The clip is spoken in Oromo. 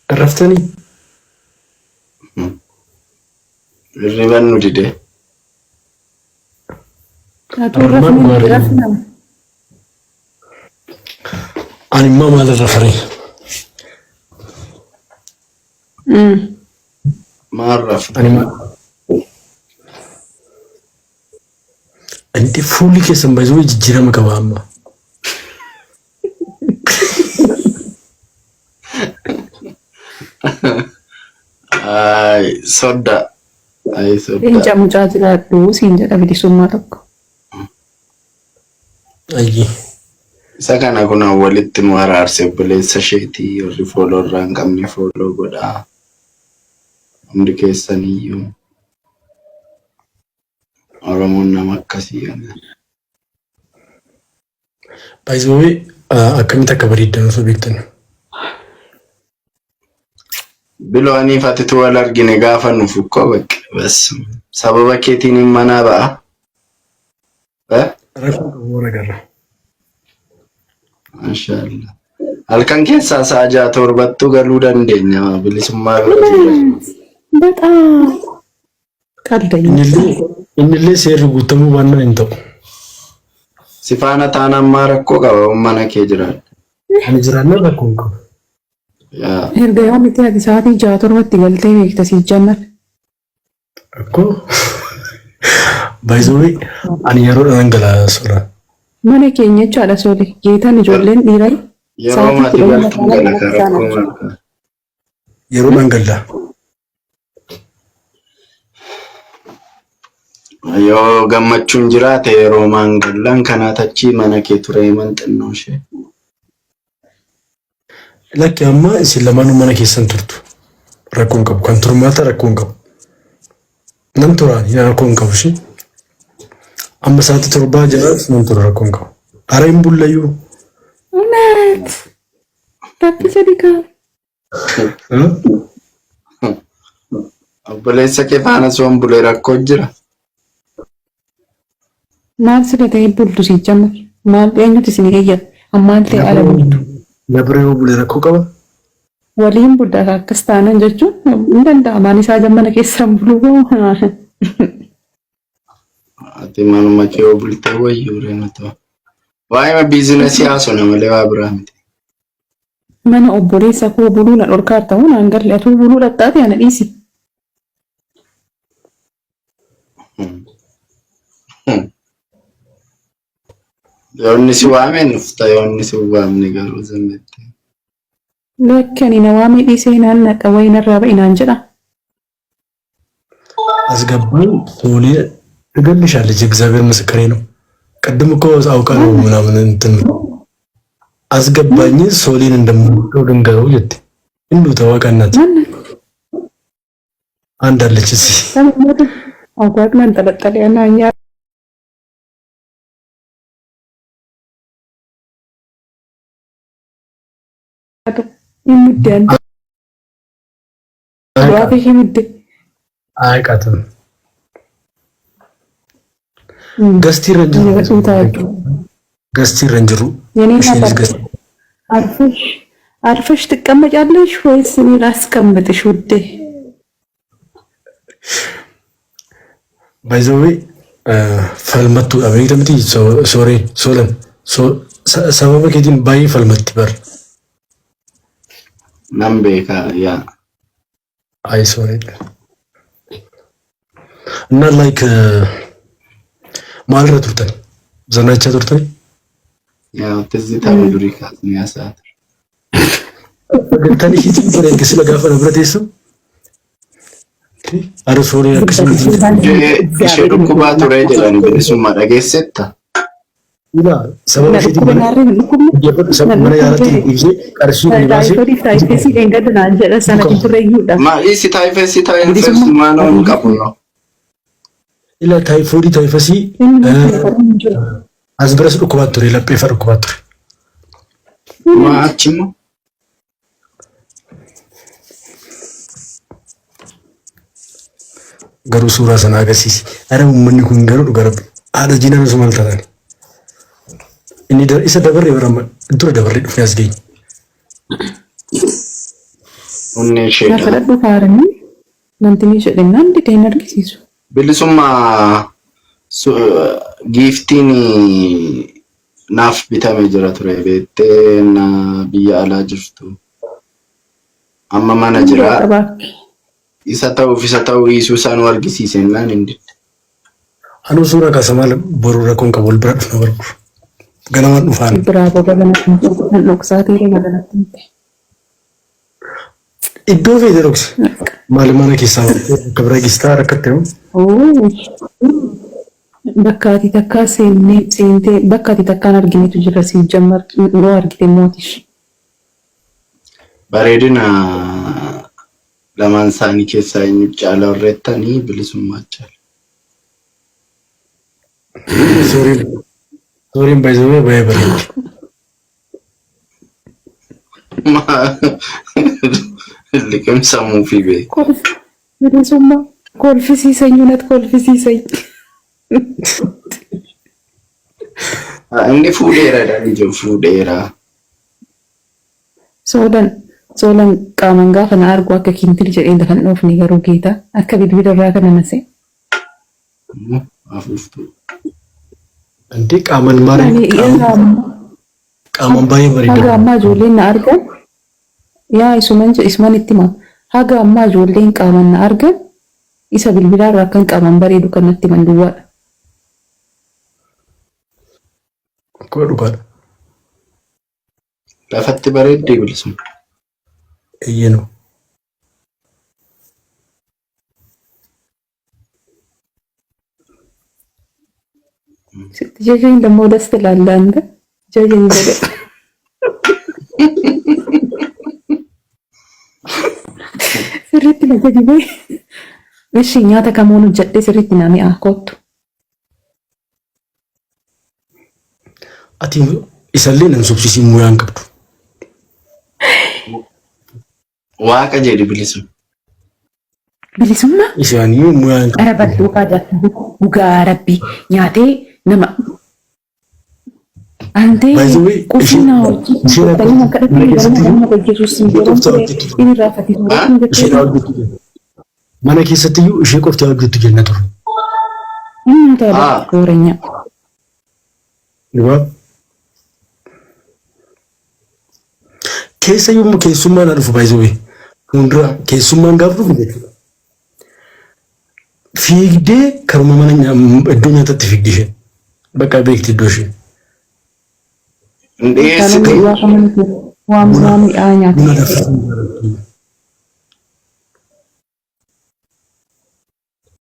Raftanii? Hirriban nu dide. Atuu Armaan rafni dhugaa rafna. Ani immoo maal irra faree? Maal rafta? Ani maal? Inti fuulli keessan baay'ee jijjiirama qaba amma. Ay, sodda. Ay, sodda. Leenca mucaa jiraadhu siin jedha bilisummaa tokko. Ayyi. Isa kana kun walitti nu araarse obboleessa isheetii warri fooloo irraa hin qabne fooloo godhaa. Hundi keessaniyyuu Oromoon nama akkasii kana. By the way, akkamitti akka bareeddan osoo beektan. Biloo aniif atitu wal argine gaafa nufu koo baqqe bas sababa keetiin hin manaa ba'a. Eh? Rakkoo qabu warra garra. Mashaallah. Halkan keessaa sa'a ja'a torbattuu galuu dandeenya bilisummaa bira jira. በጣም ቀልደኛ Innillee seerri guutamuu baannaan hin ta'u. Si faana taanaan maa rakkoo qaba mana kee jiraadha. Ani jiraannaan rakkoo hin qabu. Yaa. Erga yoomiti ati sa'aatii ja'a torbatti galtee beekta siif jammar. Rakkoo. By the way, ani yeroo dhaan gala suuraa. Mana keenya jechaadha soole. Geetaan ijoolleen dhiiraa Yeroo sa'aatii mati 10 galtuun magaalaa gala mana ka isaan rakkoo argina. malkaa. Yeroo dhaan galla. Yoo gammachuun jiraate yeroo maan gallaan kanaa tachii mana kee ture himan xinnoo ishee. Lakki amma isin lamaanuu mana keessan turtu. Rakkoo hin qabu. Kan turmaata rakkoo hin qabu. Nan turaan rakkoo hin qabu ishee. Amma sa'aatii torbaa jiraas nan tura rakkoo hin qabu. Ara hin bullayyuu. እውነት Rabbi jedhi kaa. Obboleessa kee faana soon bulee rakkoo jira. Maal sila ta'ee bultu siif jammar. Maal eenyutu isin eeyyama? Ammaan ta'e ala bultu. Na bira yoo bule rakkoo qaba. Waliin bulta akkas taanan jechuun hin danda'ama. Ani isaa jammana keessaan buluu Ati manuma kee yoo bultee wayyuu reena ta'u. Waa'ee biizinasii haasofna malee waa biraa miti. Mana obboleessa koo buluu na dhorkaa ta'uu naan galle atuu buluu dhaxxaate ana dhiisi. Yoo inni si waame nufta yoo inni si hin waamne garuu zimmitti. Lakki ani na waamee dhiisee naan naqa wayi narraa ba'i naan jedha. አስገባኝ ሶሌ ትገልሻለች። እግዚአብሔር ምስክሬ ነው። ቅድም እኮ አውቃ ነው ምናምን እንትን አስገባኝ ሶሌን እንደምወደው ልንገረው jette እንዱ ተዋቀናት Manna አንድ አለች እዚህ Waaqni anxalaxalee anaa nyaatu. Hin mudde anti. Waaqa ishee mudde. አያውቃትም። ገስቲ ረንጅሩ ገስቲ ረንጅሩ የኔ አርፈሽ አርፈሽ ትቀመጫለሽ ወይስ እኔ ላስቀምጥሽ ውዴ? By the way falmattuu dha beekta miti sooree soolan sababa keetiin baay'ee falmatti bar. Nan beeka yaa. አይ ሶሪ እና like maalirra turtan zanaachaa turtan Yaa tizzitaa durii kaasnee haasa'aa ture. Sagantaan ishiitiin bara erga sila gaafa na bira teessu ara sooree akkasii miti. Ishee dhukkubaa ture jedhani bilisummaa dhageessetta. Ilaa sababa isheetiin mana yaalatti ibsee qarshii inni baasee. Taayifodiif taayifesii dheengadda naan jedha sana turreeyyuudha. Ma isi taayifesii taayifesii maanoo hin qabu no. Ilaa taayifoodii taayifasii as biras dhukkubaa ture lapheeffa dhukkubaa ture. Ma achimmoo. Garuu suuraa sana agarsiisi. Ara uummanni kun garuu dhuga rabbi. Haadha jiinaan osoo maal taatani. Inni isa dabarree bara dura dabarree dhufnee as geenye. Onnee Na isheedha. kadhadhu kaaranii namtini jedhennaan dide hin argisiisu. Bilisummaa giiftiin naaf bitame jira ture beektee na biyya alaa jirtu. Amma mana jira. Qabaakki. Isa ta'uuf isa ta'uu dhiisuu isaa nu argisiise jennaan hin didde. Anuu suura kaasa maal boruu rakkoon qabu wal bira dhufna barbu. Ganamaan dhufaan. Biraa booda kanatti kan dhoksaatee baganatti himte. Iddoo feete dhokse. Maali mana keessaa bakka bira geessitaa rakkatte hoo? Oo. Bakka ati takkaa seennee seentee bakka ati takkaan arginetu jira si jammar yoo argite mootish. Bareedina lamaan isaanii keessaa eenyu caala warreettanii bilisummaa caala. Sooriin sooriin baay'ee baay'ee bareeddi. Liqimsamuu fi beeku. Kolfi bilisummaa kolfisiisan yunat kolfisiisan. Inni fuudheera dha ijoo fuudheera. Soolan soolan qaaman gaafa na argu akka kintil jedheen lafa hin dhoofne garuu geeta akka bilbila irraa kana nase. Afuuftuu. Andee qaaman maal Ani qaaman qaaman baay'ee haga bareeda. ammaa ijoolleen na argan yaa isuman isuman itti hima haga ammaa ijoolleen qaaman na argan isa bilbilaa irraa akkan qaaman bareedu kan natti himan duwwaadha. Akkuma dhugaadha. Lafatti bareeddee bilisummaa. Eeyyeenoo. ስትጀጀኝ ደግሞ ደስ ትላለህ አንተ ጀጀኝ በደንብ sirriitti na jajibee ishi nyaata kamuun hojjedhee sirriitti na mi'aa kottu. Ati isallee nan sobsiisiin muyaa hin qabdu. Waaqa jedhi bilisummaa. Bilisummaa Isaanii muyaa hin Ara qabdu. bal'oo kaajaa dhugaa rabbii nyaatee nama antee By the way, qulfii isheen naa hojii isheen akka gottanii na mana kadhatanii keessatti galma galma hojjetus ishee yeroon qofti ture hojjettu ture. inni irraafati Ah? Isheen hojjettu ture. Mana keessatti iyyuu ishee qofti hojjettu jenna ture. inni taala Ah. goorenya. Dhugaa. Keessa yommuu keessummaan haa dhufu by the way. Fuuldura keessummaan gaafa dhufu jechuudha. Fiigdee karuma mana iddoo nyaatatti fiigdi isheen. Bakka beekti iddoo ishee. Hin dhiyeessitu. Waan Buna mi'aa buna nyaata. danfisuu jaallattu.